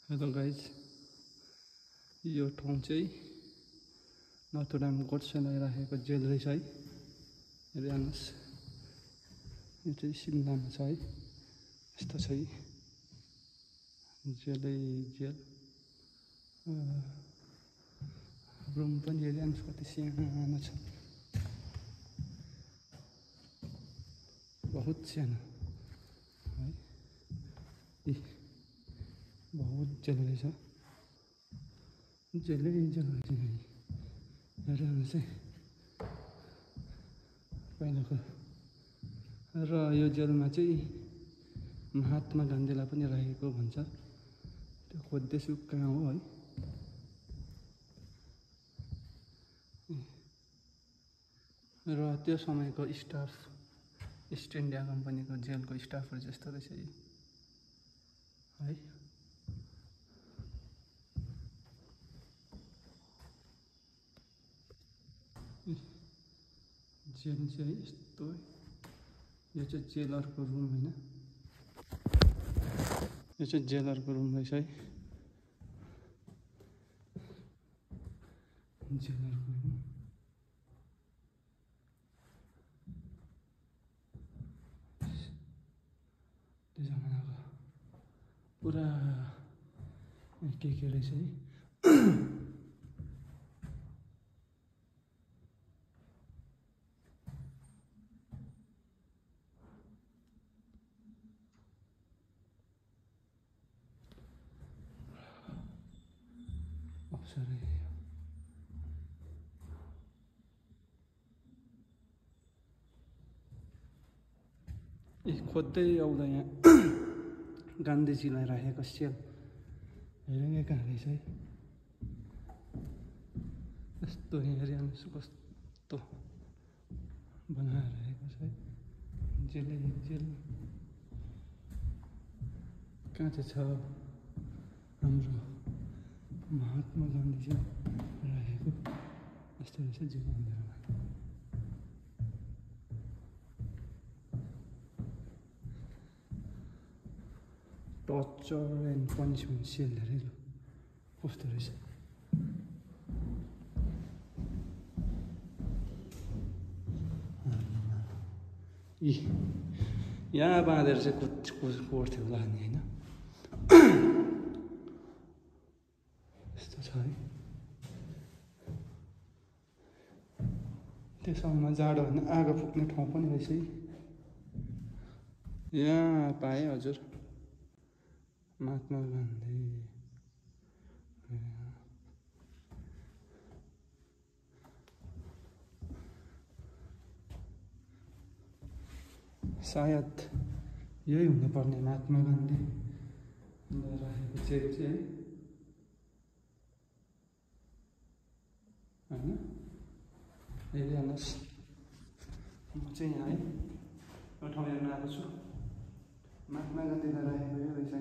Hello guys, यो ठाउँ चाहिँ नथुराम गोडसेलाई राखेको जेल रहेछ है। हेर्दै आउनुहोस्, यो चाहिँ सिमलामा छ है। यस्तो छ है जेलै जेल। रुम पनि हेर्दै आउनुहोस् कति सानो छ, बहुत सानो है। बहुत जेल रहेछ, जेलै जेल रहेछ। हेर्दै आउनुहोस् है पहिलाको। र यो जेलमा चाहिँ महात्मा गान्धीलाई पनि राखेको भन्छ। त्यो खोज्दैछु कहाँ हो है। र त्यो समयको स्टाफ इस्ट इन्डिया कम्पनीको जेलको स्टाफहरू जस्तो रहेछ है। जेल चाहिँ यस्तो, यो चाहिँ जेलरको रुम होइन, यो चाहिँ जेलरको रुम रहेछ है। जेलरको रुम त्यो जमानाको पुरा के रहेछ है। अप्सरै खोज्दै आउँदा यहाँ गान्धीजीलाई राखेको सेल हेरेँ कहाँ रहेछ है। यस्तो हेरिहाल्नुहोस् कस्तो बनाएर राखेको छ है। जेलै जेल कहाँ चाहिँ छ हाम्रो महात्मा गान्धीजी राखेको। यस्तो रहेछ जेल अन्दरमा। टर्चर एन्ड पनिसमेन्ट सेल हेरे कस्तो रहेछ। यहाँ बाँधेर चाहिँ कोर्थ्यो होला नि होइन। यस्तो छ है। त्यो समयमा जाडो होइन, आगो फुक्ने ठाउँ पनि रहेछ है। यहाँ पाएँ हजुर, महात्मा गान्धी। सायद यही हुनुपर्ने महात्मा गान्धी राखेको जेल चाहिँ है होइन। हेरिहाल्नुहोस्, म चाहिँ यहाँ है यो ठाउँ हेर्न आएको छु। महात्मा गान्धीलाई राखेको यो रहेछ।